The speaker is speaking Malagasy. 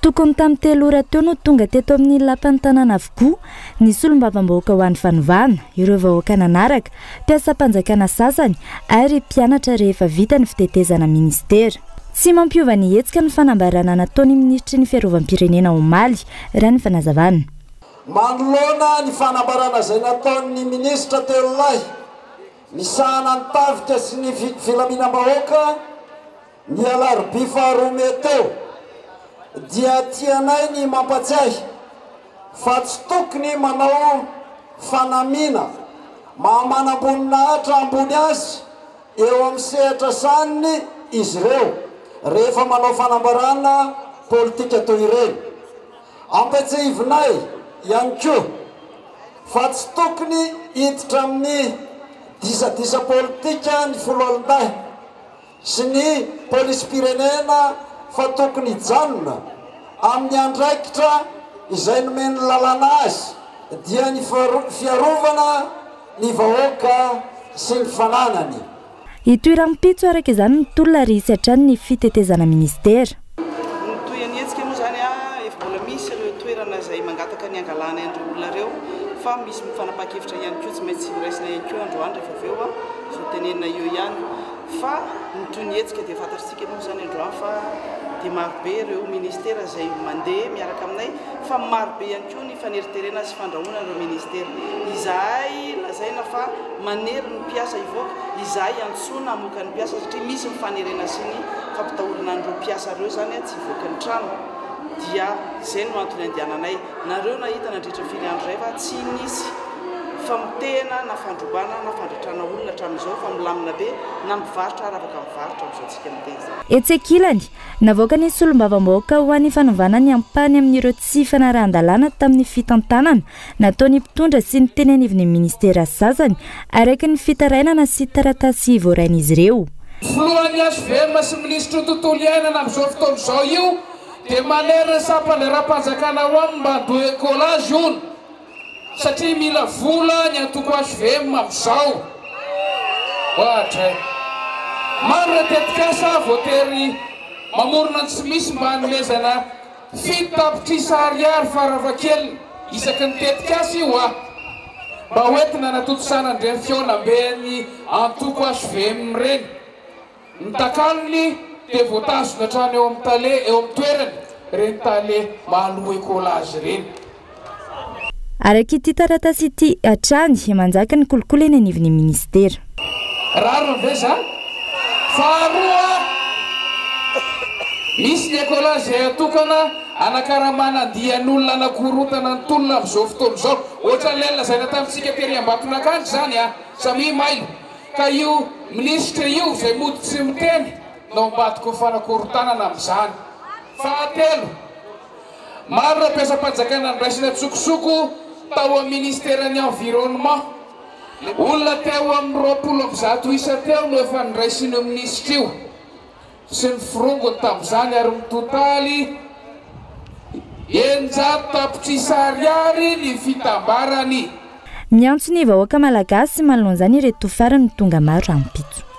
Tokony tamin'ny 3 ora teo no tonga teto amin'ny lapan'ny tanàna avokoa ny solombavambahoaka ho an'ny fanovana, ireo vahoaka nanaraka, mpiasam-panjakana sasany ary mpianatra rehefa vita ny fitetezana minisitera. Tsy mampiova ny hetsika ny fanambarana nataon'ny minisitry ny fiarovam-pirenena omaly, raha ny fanazavana. Manoloana ny fanambarana izay nataon'ny minisitra telolahy misahana ny tafika sy ny filaminam-bahoaka, Ny alarobia faharoa mey teo dia tianay ny mampatsiahy fa tsy tokony manao fanamiana maha manamboninahitra ambony azy eo amin'ny sehatra sahaniny izy ireo rehefa manao fanambarana politika toy ireny. Ampatsiahivinay ihany koa fa tsy tokony hiditra amin'ny disadisa politika ny foloalindahy. sy ny polisim-pirenena fa tokony hijanona amin'ny andraikitra izay nomen'ny lalàna azy dia ny fiarovana ny vahoaka sy ny fananany. Hitohy rahampitso araka izany ny tolona ary hisy hatrany ny fitetezana ministera. Ny tohin'ny hetsika moa izany efa mbola misy ireo toerana izay mangataka ny hangalana an'ireo olona ireo fa misy fanapahan-kevitra ihany koa tsy maintsy horaisina ihany koa androany rehefa avy eo izao tenenina eo ihany. Fa ny toy ny hetsika dia fantatr'tsika moa izany androany fa dia marobe ireo ministera izay mandeha miaraka aminay fa marobe ihany koa ny faneriterena sy fandrahonana ireo ministera. Izahay lazaina fa manery ny mpiasa hivoaka, izahay antsoina hamoaka ny mpiasa satria misy ny fanerena sy ny fampitahorana an'ireo mpiasa ireo izany tsy hivoaka ny trano dia izay no antony andehananay. Nareo nahita nandritra firy andro izay fa tsy nisy famotehana na fandrobana na fandratrana olona hatramin'izao fa milamina be na mivarotra ary afaka mivarotra amin'izao tsika miteny izao. Etsy ankilany, navoaka ny solombavambahoaka ho an'ny fanovana ny ampahany amin'ireo tsy fanarahan-dalàna tamin'ny fitantanana nataon'ny mpitondra sy ny teny anivon'ny minisitera sasany, araka ny fitarainana sy taratasy voarain'izy ireo. Filohan'ny hvm sy minisitry ny tontolo iainana amin'izao fotoana izao io Dia manery ny sampan-draharaham-panjakana ao aminy mba handoa écolage hono satria mila vola ny antoko hvm amin'izao. Ohatra e. Maro ireo tetikasa voatery mamorona ny tsy misy mba hanomezana 7 tapitrisa ariary farafahakeliny isaky ny tetikasa io a! Mba hoentina hanatontosana an'ireny fihaonamben'ny antoko hvm ireny. Ny takalony dia voatazona hatrany eo amin'ny tale eo amin'ny toerany ireny tale mahaloa écolage ireny. Araka ity taratasy ity hatrany, manjaka ny kolikoly eny anivon'ny minisitera. Rariny ve izany? Faharoa, misy ny écolage izay atokana hanakaramana andian'olona hanakorontana ny tolona amin'izao fotoana izao. Ohatran'ilay nolazaina tamintsika tery Ambatonakandro izany an! Samia mailo. Ka io minisitra io izay mody tsy miteny no ambadiky ny fanakorontanana amin'izany. Fahatelo, maro ireo mpiasam-panjakana noraisina an-tsokosoko tao amin'ny ministeran'ny environnement. Olona teo amin'ny 120 isa teo no efa noraisin'io minisitra io. sy ny forongony tamin'izany ary mitotaly 600 tapitrisa ariary ny fitambarany. Miantso ny vahoaka malagasy manoloana izany ireto farany ho tonga maro rahampitso.